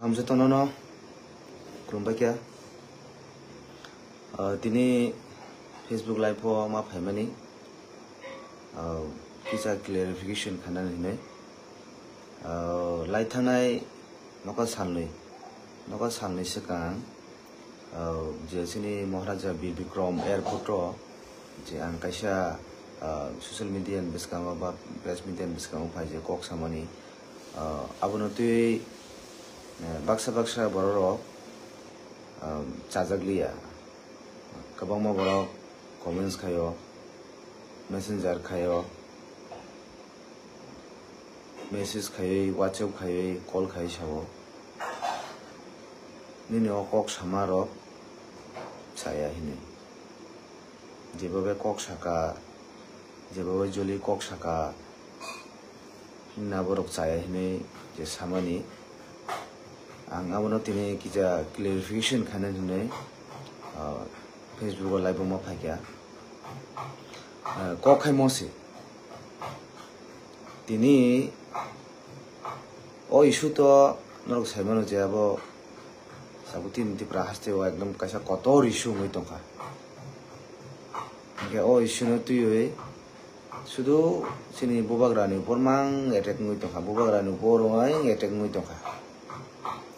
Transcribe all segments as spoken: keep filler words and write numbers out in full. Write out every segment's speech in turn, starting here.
Hamjatono no khulumbai kha. Ah, tini Facebook live o ma phaimani, ah, kisa clarification khanani hinwi. Ah, lai thangnai noka salnwi, noka salnwi swkang, ah, je chini Maharaja Bir Bikram Airport o je ang kaisa, ah, social media ni bwskango ba press media ni bwskango phai je kok samani, ah, abono twi, eh, baksa baksa borok rok, ah, chajak liya. Kwbangma borok comments khaio, messenger khaio, message khaiwi, WhatsApp khaiwi, call khaiwi sao, "Nini o kok sama rok chaya," hinwi. Jeba bai kok saka, jeba bai joli kok saka, hinna borok chaya hinwi je samani. Ang abono tini kisa clarification khaina hinwi, ah, Facebook o live o ma phaikha. Ah, kok khaimo se. Tini o issue to norok saimano je abo Sabutini Tipra haste o ekdom kaisa kotor issue wngwi tongkha. Hingke o issue no twiwi sudu chini bubagrani upor mang attack wngwi tongkha, bubagrani upor wng attack wngwi tongkha.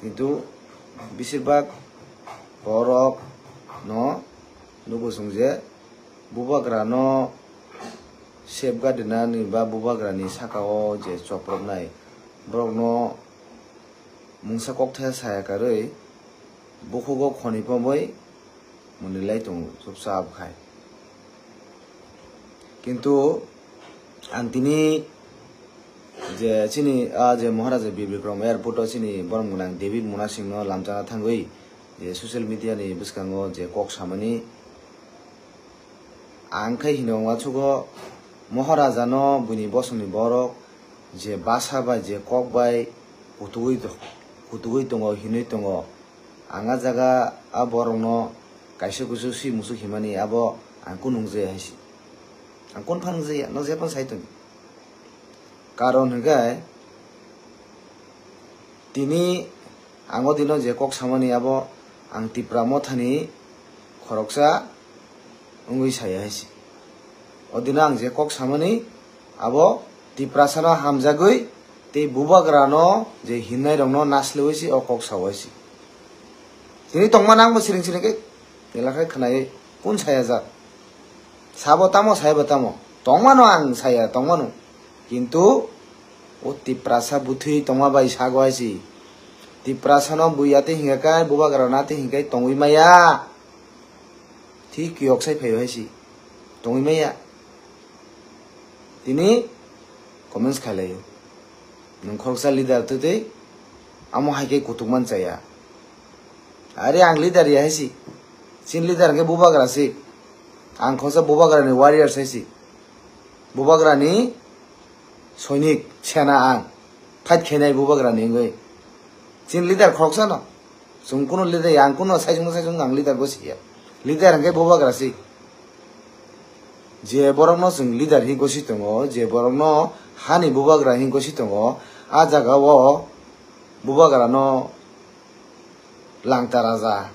Kintu besirbak borok no nugo chwng je bubagrano safeguard rinani ba bubagrani saka o je choproknai borokno mungsa kokthaya saya karwi bukhugo khoni pomwi mwnwi lai tongo chupchap khai. Kintu ang tini je chini a je Maharaja Bir Bikram Airport o chini borom gwnang David Munasing no lamchana thangwi je social media ni bwskango je kok samani, ang khe hino uansukgo Maharaja no buini bosongni borok je basa bai je kok bai kutugwi to-, kutugwi tongo hinwi tongo. Ang a jaga a borokno kaisa kusu si musuk himani abo ang kunu nungjaya hai se. Ang kunu phan nungjaya, no je phano sai tong. Karon hwnkhe tini ang o dino je kok samani abo ang Tipra mothani khoroksa wngwi saya hai se. O dino ang je kok samani abo Tiprasano hamjagwi tei bubagrano je hinnairokno nasliwi se o kok sao hai se. Tini tongmani ang bo siring siring khe elakhai khwnaiwi kun saya jak. Sabo tamo, saibo tamo. Tongmano ang saya, tongmano. Kintu o Tiprasa bwthwi tongma bai sago hai se. Tiprasano bui atwi hingkha khe, bubagrano atwi hingkha khe tongwi maya. Thik kiyok sai phaio hai se. Tongwi maya. Tini comments khailai. Nwng khoroksa leader twtwi amo hai khe kutuk man chaya. Are ang leader ya hai se. Chini leader hwnkhe bubagra se. Ang khoroksa bubagrani warriors hai se. Bubagrani soinik sena ang. Fight khainai bubagrani wngwi. Chini leader khoroksa no. Chwng kunu leader ya, ang kunu saichung saichung ang leader gosi ya. Leader hwnkhe bubagra se. Je borokno chwng leader hi gosi tongo, je borokno hani bubagra hi gosi tongo, a jaga o bubagrano langta raja,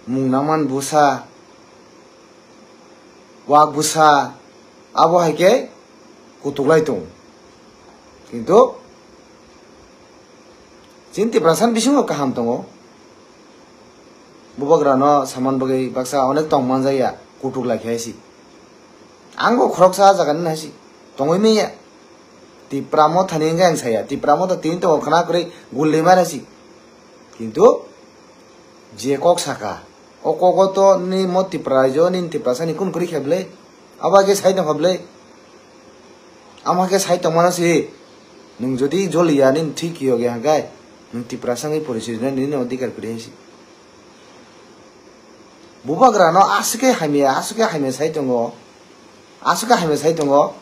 mung nangman bwsa, wak bwsa, abo hai khe kutuk lai tongo. Kintu chini Tiprasa ni bisingo kaham tongo. Bubagrano saman bagwi baksa onek tong manjak ya, kutuk lai khe hai se. Ang bo khoroksa ah jaga ni hai se, tongwi manya. Tipra mothani hwnkhe ang saya, Tipra motha tini tongo khna kwrwi gulli mara se. Kintu je kok saka, o kogo to ni mo Tipra raijo ni Tiprasa ni kun kwrwi khe bwle? Abo khe sai tongkha bwle? Amo khe sai tongmano se, nwng jodi joliya nini thwi kiyok ya hwnkhe, nwng Tiprasa wngwi porichoi rwna nini odhikar kwrwi hai se. Bubagrano aswk khe hamya, aswk khe hamya sai tongo, aswk khe hamya sai tongo,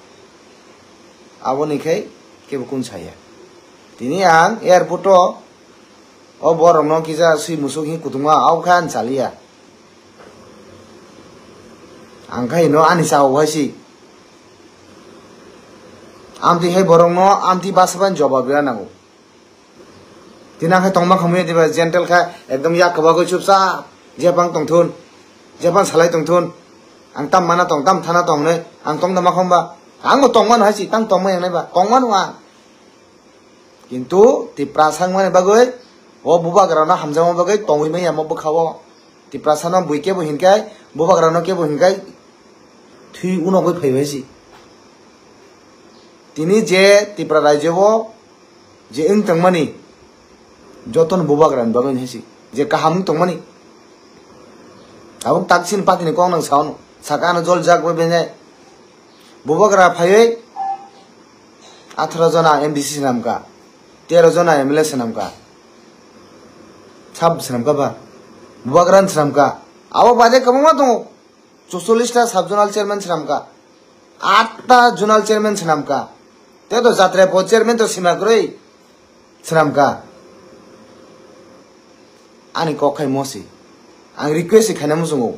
aboni khe kebo kun saya. Tini ang airport o, o borokno kisa swi musuk hi kutungma, abo khe ang chaliya. Ang khe hino ani chao hai se. Amtwi hai borokno amtwi basa bai jobab rwna nango. Tini ang khe tongma khamwi diba gentle kha, ekdom yak kwbagwi chupchap, jepang tongthun, jepang salai tongthun. Ang tam mana tong, tam thana tong hinwi ang tong da ma khomba? Ang bo tongmano hai si, tang tongma yang nai ba? Tongmano ang. Kintu Tiprasa wngmani bagwi, o bubagrano hamjakma bagwi tongwi manya mo bwkha-o. Tiprasano bui kebo hinkai, bubagrano kebo hinkai, thwi unogwi phaibai si. Tini je Tipra rajyo-o je wng tongmani, jotono bubagrani bagwi hai si, je kaham wng tongmani. Abo tak chini party ni kok nang sao no, saka ano jol jak bai benai. Bubagra phaiwi atharo jona M D C swnamkha, tero jona M L A swnamkha, sab swnamkha ba, bubagrani swnamkha. Abo bade kwbangma tongo, chuchollish ta sub zonal chairman swnamkha, aat ta zonal chairman swnamkha, tei to jatra po chairman to sima kwrwi swnamkha. Ani kok khai mosi. Ang request se khaina muchungo.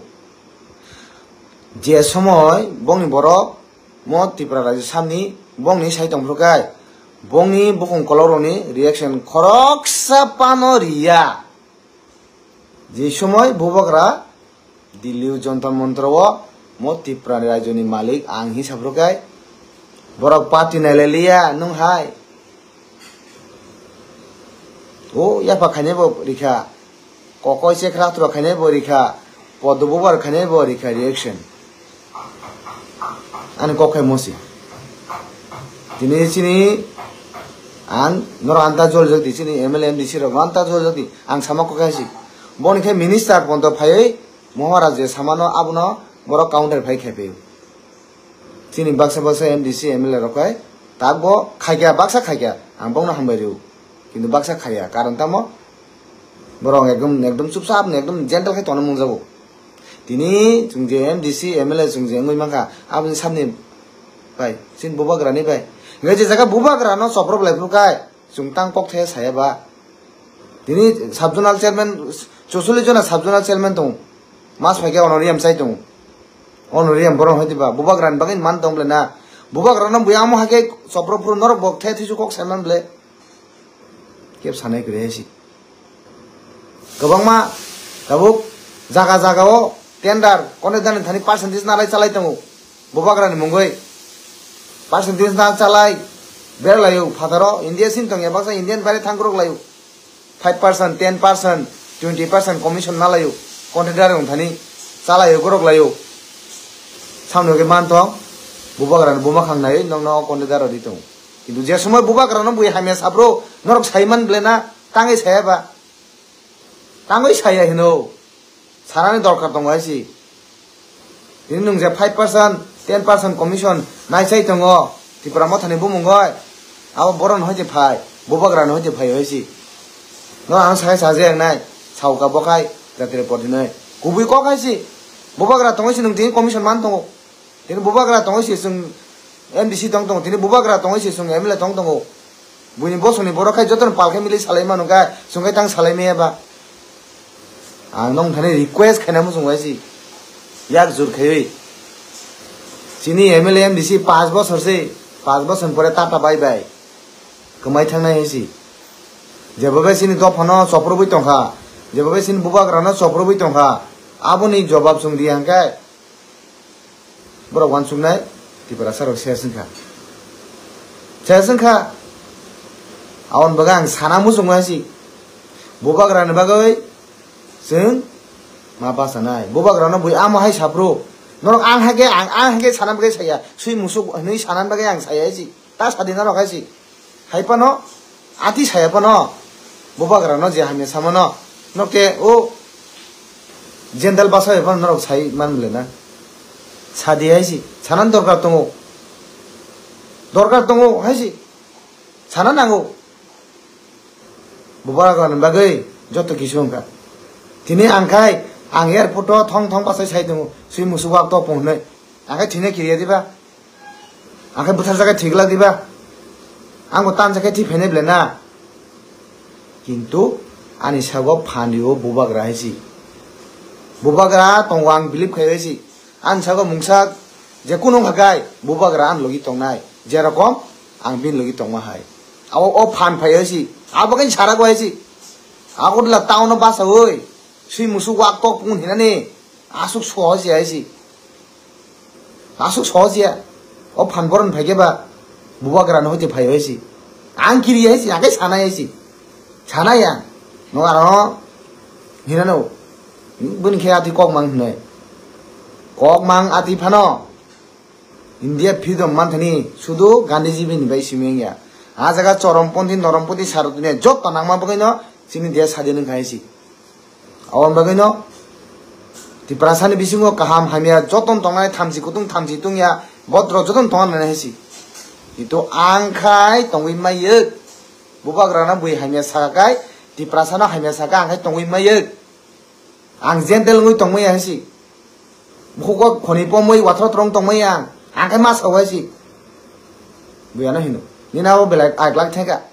Je somoi bongni borok mo Tripura rajyo samni bongni sai tongphuru kai, bongni bukhung kolokrokni reaction khoroksa phano riya. Je somoi bubagra Delhi o Jantar Mantar o mo Tripura ni rajyo ni malik ang hinwi saphuru kai, borok party nailai liya nwng hai. O yapha khainai bo rikha, kokoi chekra athura khainai bo rikha, poddo bubar khainai bo rikha reaction. Ani kok khai mosi. Tini chini ang norok anta jol jodi, chini M L A M D C rok anta jol jodi, ang sama kok khai si. Boni khai minister ponto phaiwi Mohara je samano abono borok counter phai khai phaio. Chini baksa baksa M D C M L A rok hai tak bo khaikya, baksa khaikya, ang bokno hambai rw. Kintu baksa khaiya, karon tamo borok ekdom, ekdom chupchap ni, ekdom gentle khai tongna mungjago. Tini chwng je M D C M L A chwng je wngwi mankha, aboni samni bai chini bubagrani bai. Hingke je jaga bubagrano choprop lai phuru kai, chwng tang kok thaya saya ba. Tini sub zonal chairman, chuchollish jona sub zonal chairman tongo. Mas phaikhe honorarium chai tongo. Honorarium borok hai diba? Bubagrani bagwi man tong ble na? Bubagrano buya amo hai khe chopro phuru norok bo the thisu kok saiman ble. Kep sanai kwrwi hai si. Kwbangma tabuk jaga jaga o tender, kono dani thani percentage nalai chalai tongo. Bubagrani mungwi percentage na chalai berlaio phataro, India sin tongya baksa Indian bare thangkrok laio. Five percent, ten percent, twenty percent commission nalaio, contractor wng thani chalaio, gorok laio. Samno khe man thong, bubagrani buma khang nai, nokno contractor rodi tongo. Kintu je somoi bubagrano bui hamya sapro, norok sai man ble na, tangwi saya ba? Tangwi saya hino. Sanani dorkar tongo hai si. Tini nwng je five percent, ten percent commission naichai tongo Tipra Mothani bumung oi. Abo borok no hoite phai, bubagra no hoite phai hai si. No ang sai saje ang nai, sauka bo khai jatri pordinoi. Kubui kok hai si. Bubagra tongoi si nwng tini commission man tongo. Tini bubagra tongoi si chwng M D C tong tongo, tini bubagra tongoi si chwng M L A tong tongo. Buini bosongni borok khai jotono pal khe milwi salai mano khe, chwng khai tang salai maya ba. Ang nong thani request khaina muchung bai si. Yak jur khaiwi. Chini M L A M D C paanch bosor se, paanch bosor pore tata bai bai. Kwmai thangnai hai si. Jebo bai chini dophano choprobwi tongkha, jebo bai chini bubagrano choprobwi tongkha, aboni jobab chwng di hwnkhe. Borok uansuknai Tiprasa rok ses wngkha. Ses wngkha. Aboni bagwi ang sana muchungo hai si. Bubagrani bagwi chwng ma bachanai. Bubagrano bui amo hai saphuru. Norok ang hai khe, ang, ang hai khe sana bagwi saya. Sui musuk hinwi sana bagwi ang saya hai si. Ta sadi norok hai si. Hai phano, ati saya phano, bubagra no je hamya sama no, no ke o jendal basa hai phano norok sai man bole na. Sadi hai si, sanan dorkar tongo. Dorkar tongo hai si. Sana nango. Bubagra ni bagwi joto kisu wngkha. Tini ang khai, ang airport o thong thong bachai sai tongo. Sui musu wak to pung hinwi. Ang khai thina kiriya diba? Ang khe bwthar jaga thwi glak diba? Ang bo tan jaga thwi phainai ble na? Kintu ani sago phan rio bubagra hai si. Bubagra tongo ang believe khai hai si. Ani sago mungsa je kunu wngkha kai bubagra ani logi tongnai. Jerokom ang bini logi tongma hai. Abo o phan phai hai si. Abo khe sara go hai si. Agartala town o basawi swi musuk wak tok pungun hinani aswk sohos ya hai si. Aswk sohos ya. O phan boron phaikhe ba bubagra no hoite phai hai si. Ang kiri hai si, akai sana hai si. Sana ya. No aro hinano. Bini khe ati kok mang hinai. Kok mang ati phano. India freedom manthani sudu Gandhiji bini bai simi wngya. A jaga choromponthi, noromponthi, sarotuni joto nangma bagwino chini desh sadin wngkha hai si. Aboni bagwino Tiprasani bisingo kaham hamya joton tongnai, thamchi kutung thamchi tungya, bodro joton tongna nai hai si. Kintu ang khai tongwi mayek. Bubagrana bui hamya saka kai, Tiprasano hamya saka ang khai tongwi mayek. Ang gentle wngwi tongmaya hai si. Bukhugo khoni pomwi wathro throng tongmaya ang. Ang khai ma sao hai si. Buyano hino. Nini abo belai aglak theka.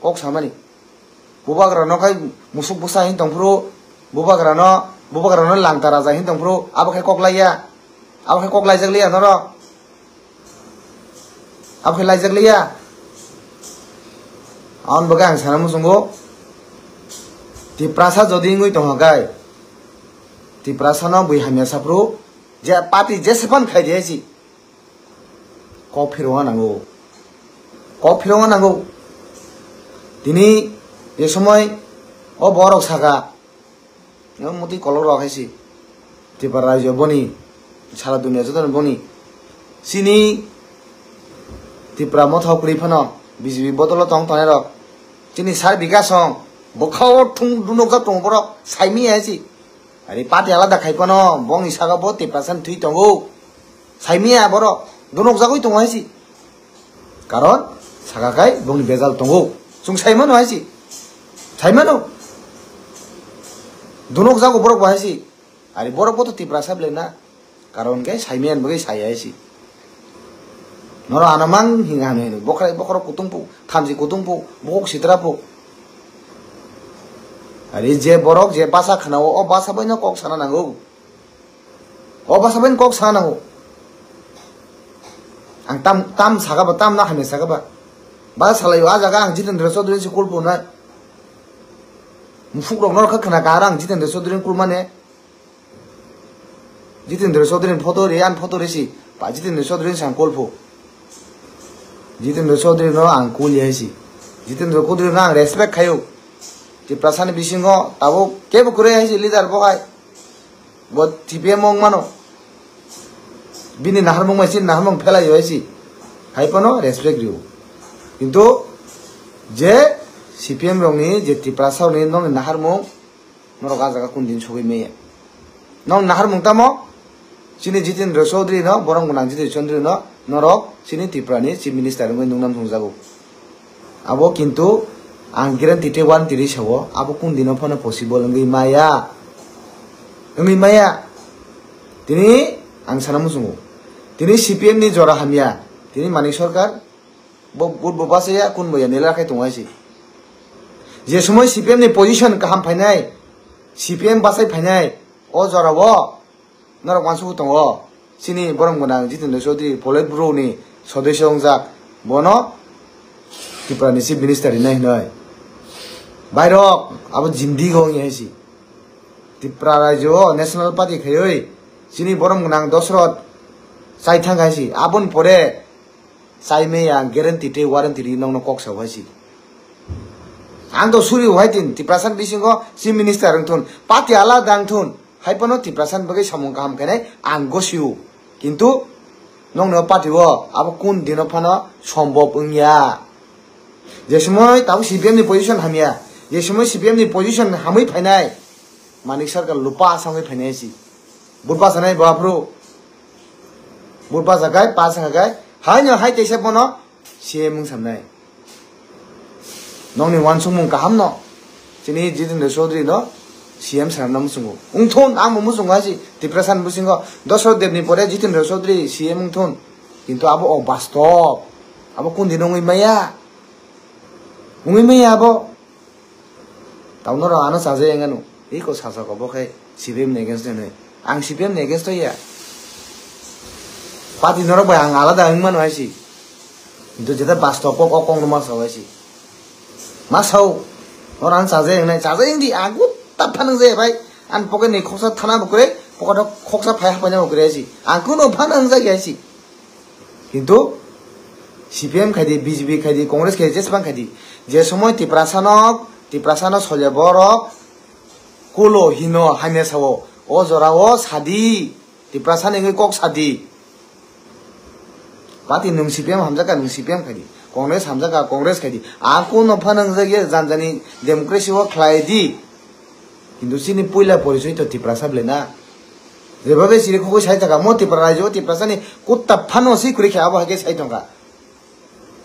Kok samani. Bubagra no khai musuk bwsa hin tongphuru. Bubagra no, bubagra no langta raja hin tongphuru. Abo khai kok laiya. Abo khai kok laijak liya norok. Abo khe laijak liya. Aboni bagwi ang sana muchungo. Tiprasa jodi wngwi tongkha kai. Tiprasa no bui hamya saphuru. Je party jese phan khai di hai si. Kok phirongna nango. Kok phirongna nango. Tini je somoi o borok saka. Moti kolok rok hai si. Tripura rajyo boni. Sara dunia joto boni. Chini Tripura motha kwrwi phano B J P bodolo tong tongnai rok. Chini sar bikasong. Bokha o thung dunok jak tongo borok. Saimi hai si. Ari party alada khai phano bongni saka bo Tiprasa thwi tongo. Saimiya borok. Dunok jagwi tongo hai si. Karon saka khai bongni bejal tongo. Chwng sai mano hai si. Sai mano. Dunok jago borok bo hai si. Ari borok bo to Tiprasa belai na. Karon khe sai maya bagwi sai hai si. Noro ano mang hinga hino hino. Bokrai bokhorok kutung pu, thamchi kutung pu, bokok sitra pu. Ari je borok je basa khna o, o basa bai no kok sana nango. O basa bai kok sa nango. Ang tam, tam saka ba, tam na hamya saka ba. Ba salai o, a jaga ang Jitendra Chaudhary se kulpu na. Mufuk rok norok kha khna ka ang Jitendra Chaudhary kulmane. Jitendra Chaudhary photo ri, an photo ri si. Ba Jitendra Chaudhary sang kulpu. Jitendra Chaudhary no ang kuli hai si. Jitendra Chaudhary no ang respect khayo. Tiprasa ni bisingo tabuk kebo kwrwi hai si leader bo hai. Bo T P M wng mano. Bini naharmung bai chini naharmung phelai bai si. Hai phano respect rio. Kintu je C P M rokni je Tiprasa rokni nokni naharmung norok a jaga kun din sogwi maya. Nokni naharmung tamo? Chini Jitendra Chaudhary no, borom gwnang Jitendra Chaudhary no, norok chini Tripura ni Chief Minister wngwi nungnam thungjago. Abo kintu ang guarantee tei warranty ri sao, abo kun dino phano possible wngwi maya. Wngwi maya. Tini ang sana muchungo. Tini C P M ni jora hamya. Tini Manik Sarkar bo, bo, bo bachaya, kun bo ya nela khai tongo hai si. Je somoi C P M ni position kaham phainai, C P M bachai phainai, o jora o Norok uansukgwi tongo, chini borom gwnang Jitendra Chaudhary, Politburo ni sodosyo wngjak, bono Tripura ni Chief Minister rinai hinoi. Bairok, abo jimdigo wngya hai si. Tripura rajyo o National Party khaiwi, chini borom gwnang Dosrot chai thang hai si. Aboni pore, Chai maya ang guarantee tei warranty ri nokno kok sao hai si. Ang to suri hai tin, Tiprasa ni bisingo Chief Minister wng thun, party alada wng thun, hai phano Tiprasa ni bagwi samung kaham khainai ang gosio. Kintu nokni o party o abo kun dino phano sombhob wngya. Je somoi tabuk C P M ni position hamya, je somoi C P M ni position hamwi phainai, Manik Sarkar lupa asangwi phainai si. Budba sanai bo aphuru. Budba sakai, pa sangkai. Haino hai teisa bono C M wng samnai. Nokni uansukmung kaham no. Chini Jitendra Chaudhary no C M sanamna muchungo. Wng thun, ang bo muchungo hai si. Tiprasa ni bisingo Dosrot Deb ni pore Jitendra Chaudhary C M wng thun. Kintu abo o bastob. Abo kun din wngwi maya. Wngwi maya abo. Tauno rok ano chajai wngano. Iko sasako bo khe C P M ni against hinwi. Ang C P M ni against o ya. Party norok bai ang alada wng mano hai si. Kintu jeta bastob kok o kok no ma sao hai si. Ma sao. Oro ang chajai wngnai, chajai wngdi, ang kutta phanang jaya bai. Ang pocket ni khoksa thana bo kwrwi, pocket o khoksa phai hapaina bo kwrwi hai si. Ang kuno phanang jaya hai si. Kintu C P M khai di, B J P khai di, Congress khai di, jesbang khai di. Je somoi Tiprasa no, Tiprasa no solya borok kulo hino hamya sao. O jora o sadi. Tiprasa ni wngwi kok sadi. Party nwng C P M hamjakha, nwng C P M khai di. Congress hamjakha, Congress khai di. Ang kuno phanang jaya janjani democracy o khlai di. Kintu chini puila porichoi to Tiprasa ble na. Jeba be siri khogwi sai thaka, mo Tipra rajyo o Tiprasa ni kutta phano si kwrwi khe abo hai khe sai tongkha.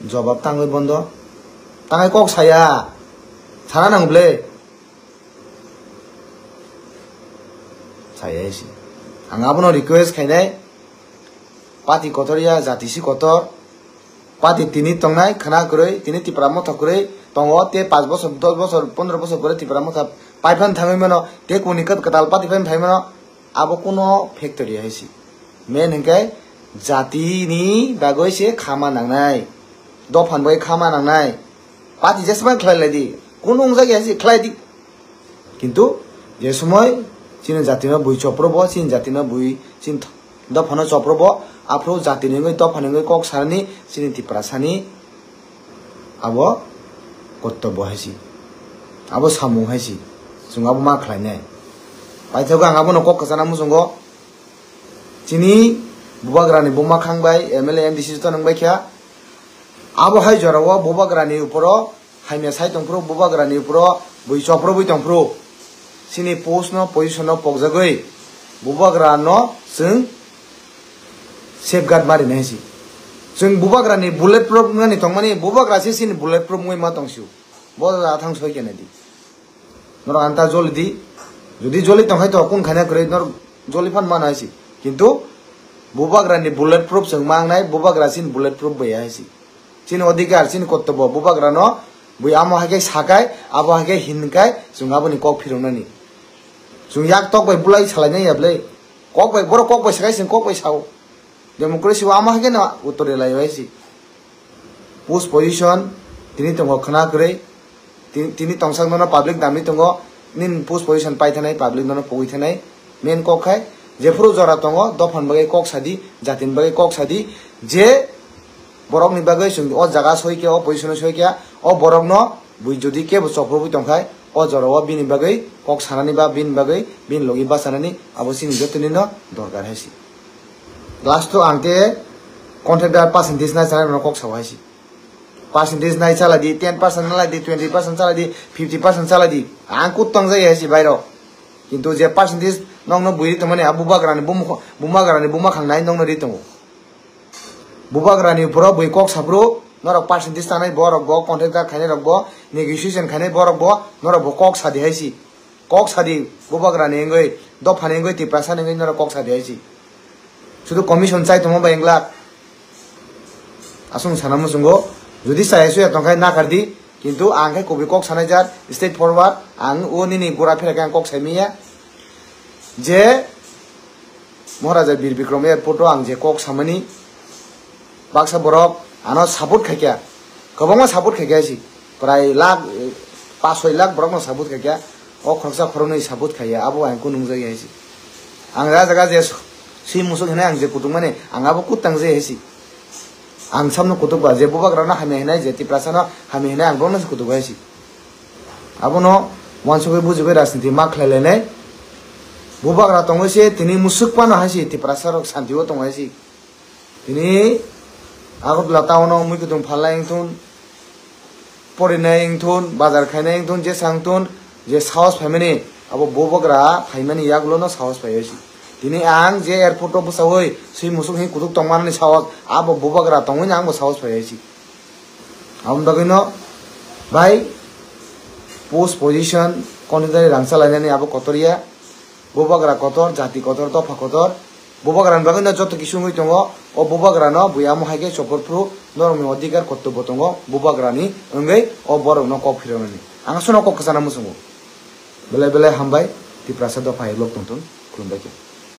Jobab tangwi bondo. Tangwi kok saya. Sana nang ble. Saya si. Ang abono request khainai. Party kotor ya, jati si kotor. Party tini tongnai, khna kwrwi, tini Tipra motha kwrwi tongo, te panch bosor, dos bosor, pondro bosor pore Tipra motha paiphan thangwi mano, te kuni kwt-, kwtal party phan phai mano, abo kuno factory hai si. Main hwnkhe jati ni bagwi se khama nangnai, dophan bai khama nangnai, party jesma khlai lai di, kuno wngjak ya si khlai di. Kintu je somoi chini jatino bui chopro bo, chini jatino bui chini th-, dophano chopro bo, aphuru jatini wngwi dophani wngwi kok sanani chini Tiprasani abo kortobbo hai si, abo samung hai si, chwng abo ma khlainai. Paithago ang abono kok kwchana muchungo, chini bubagrani buma khang bai M L A, M D C joto nang bai kha, abo hai jorao bubagrani uporo hamya sai tongphuru, bubagrani uporo bui choprobwi tongphuru. Chini post no, position no pokjagwi bubagra no chwng safeguard ma rinai si. Chwng bubagrani bullet proof wngnani tongmani, bubagra se chini bullet proof wngwi ma tongsio. Bo da thang soi kena di. Norok anta joli di. Jodi joli tongkhai to kun khaina kwrwi norok joli phan mano hai si. Kintu bubagrani bullet proof chwng ma wngnai, bubagra chini bullet proof bai hai si. Chini odhikar, chini kortobbo, bubagrano bui amo hai khe sakai, abo hai khe hinkai, chwng aboni kok phiroknani. Chwng yak tok bai bulai salainai ya bwlai. Kok bai, borok kok bai sakai, chwng kok bai sao. Democracy o amo hai khe no uttor rwlai bai si. Post position, tini tongo khna kwrwi, Ti-, tini tongsak nono public damwi tongo, nini post position pai thanai, public nono pogwi thanai. Main kok khai, jephuru jora tongo, dophani bagwi kok sadi, jatini bagwi kok sadi, je borokni bagwi chwng o jaga soi khe, o position o soi khe, o borokno bui jodi kebo choprobwi tongkhai, o jorao bini bagwi kok sanani ba bini bagwi bini logi bachanani abo chini jotonino dorkar hai si. Last o ang khe contractor percentage nai chanai rokno kok sao hai si. Percentage nai chala di, ten percent nalai di, twenty percent chala di, fifty percent chala di. Ang kut tong jaya si bairo. Kintu je percentage nokno bui ri tongmani, a bubagrani bumukho-, bumagrani buma khangnai nokno ri tongo. Bubagrani buro bui kok saphuru, norok percentage tanai borok bo, contractor khainai rok bo, negotiation khainai borok bo, norok bo kok sadi hai si. Kok sadi, bubagrani wngwi, dophani wngwi, Tiprasani wngwi norok kok sadi hai si. Sudu commission chai tongma bai wng glak. Aswng sana muchungo, jodi chaya suya tongkhai nakardi, kintu ang khe kubui kok sanai jat, straight forward, ang o nini gura phira khe ang kok sai manya. Je Maharaja Bir Bikram airport o ang je kok samani, baksa borok ano support khaikha, kwbangma support khaikha si, prai lakh, eh, pash soi lakh borokno support khaikha, o khoroksa khoroknwi support khaiya, abo ang kunu nungjak ya si. Ang raja ga je swi musuk hinai ang je kutung mani, ang abo kutang je si. Ang samno kutuk ba, je bubagrano hamya hinai, je Tiprasano hamya hinai, ang borokno se kutuk ba hai si. Abono uansugwi bujigwi rajniti ma khlai lainai. Bubagra tongwi se tini musuk phano hai si, Tiprasa rok santi o tong hai si. Tini Agartala town o mui kutung phalnai wngthun, porinai wngthun, bazar khainai wngthun, jesa wngthun, je sahos phaimani, abo bubagra phaimani yagulo no sahos phaiwi si. Tini ang je airport o bwsaui swi musuk hinwi kutuk tongmanani sahos, abo bubagra tongwino ang bo sahos phaiwi si. Aboni bagwino bai post position, contractor rang chalainani abo kotor ya. Bubagra kotor, jati kotor, dopha kotor. Bubagrani bagwino joto kisu wngwi tongo. O bubagrano bui amo hai khe chopor phuru norokni odhikar kortobbo tongo. Bubagrani wngwi o borokno kok phiroknani. Ang aswkno kok kwchana muchungo. Belai belai hambai, Tiprasa dopha hai lok tongthun. Khulumbai khe.